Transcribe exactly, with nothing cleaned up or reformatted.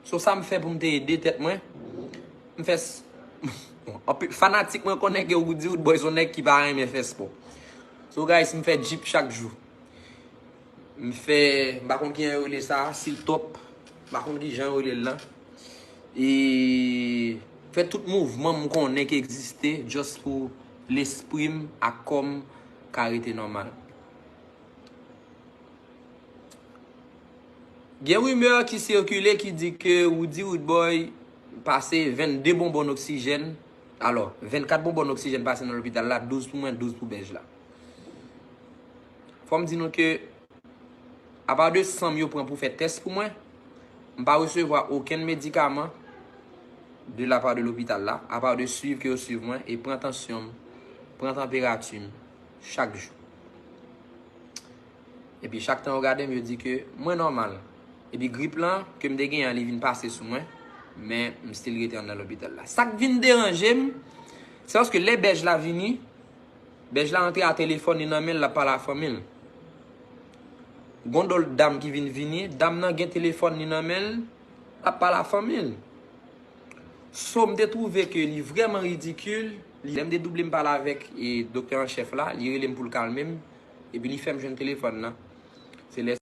So sa m fè pou m te ede tèt mwen. M fè s- bon, anpil fanatik mwen konnen ke Roody Roodboy se yon nèg ki pa renmen fè spò. So guys, m fè jip chak jou. M fè, m pa konn kijan yo rele sa, siltòp. M pa konn kijan yo rele l lan. E fè tout mouvman m konnen ki egziste just pou lespri m ak kò m ka rete nòmal. Gen rimè ki sikile ki di ke Roody Roodboy pase vennde bonbòn oksijèn. Alò, vennkat bonbòn oksijèn pase nan lopital la, douz pou mwen, douz pou Bèj la. Fò m di nou ke apa de san m yo pran pou fè tès pou mwen, m pa resevwa okenn medikaman de la part de lopital la, apa de swiv ke yo swiv mwen e pran tansyon m, pran tanperati m chak jou. Epi chak tan yo gade m, yo di ke mwen nòmal. Epi grip lan ke m te genyen an, li vin pase sou mwen, men m still rete anndan lopital la. Sa k vin deranje m, se paske lè Bèj la vini, Bèj la antre a telefòn li nan men l, l ap pale a fanmi l. Gon dòt dam ki vin vini, dam nan gen telefòn li nan men l, l ap pale a fanmi l. So, m te twouve ke li vrèman ridikil. Lè m te double m pale avèk e doktè an chèf la, li rele m pou l kalme m, epi li fè m jwenn telefòn nan. Se lè